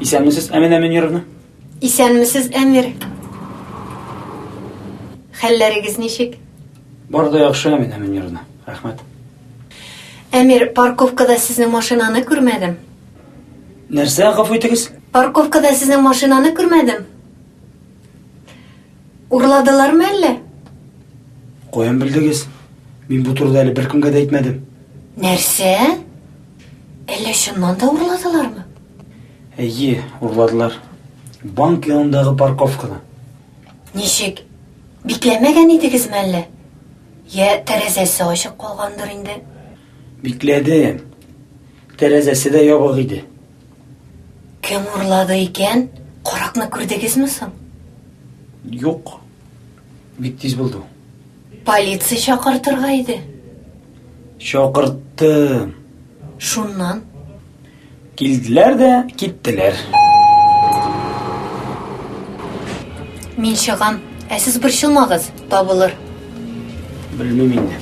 Исәнмесез, Әминә Мөнировна. Исәнмесез, Әмир. Хәлләрегез ничек? Бар да яхшы, Әминә Мөнировна. Рәхмәт. Әмир, парковкада сезнең машинаны күрмәдем. Нәрсә, гафу итегез? Парковкада сезнең машинаны күрмәдем. Урладылармы әллә? Каян белдегез? Мин бу турыда әле беркемгә дә әйтмәдем. Нәрсә? Әллә чыннан да урладылармы? Әйе, урладылар. Банк янындагы парковкада. Ничек? Бикләмәгән идегезме әллә? Я тәрәзәсе ачык калгандыр инде. Бикләдем. Тәрәзәсе дә ябык иде. Кем урлады икән? Каракны күрдегезме соң? Юк. Бик тиз булды. Полиция чакыртырга иде. Чакырттым. Шуннан? Килделәр дә киттеләр. Мин чыгам. Ә сез борчылмагыз, табылыр. Белмим инде.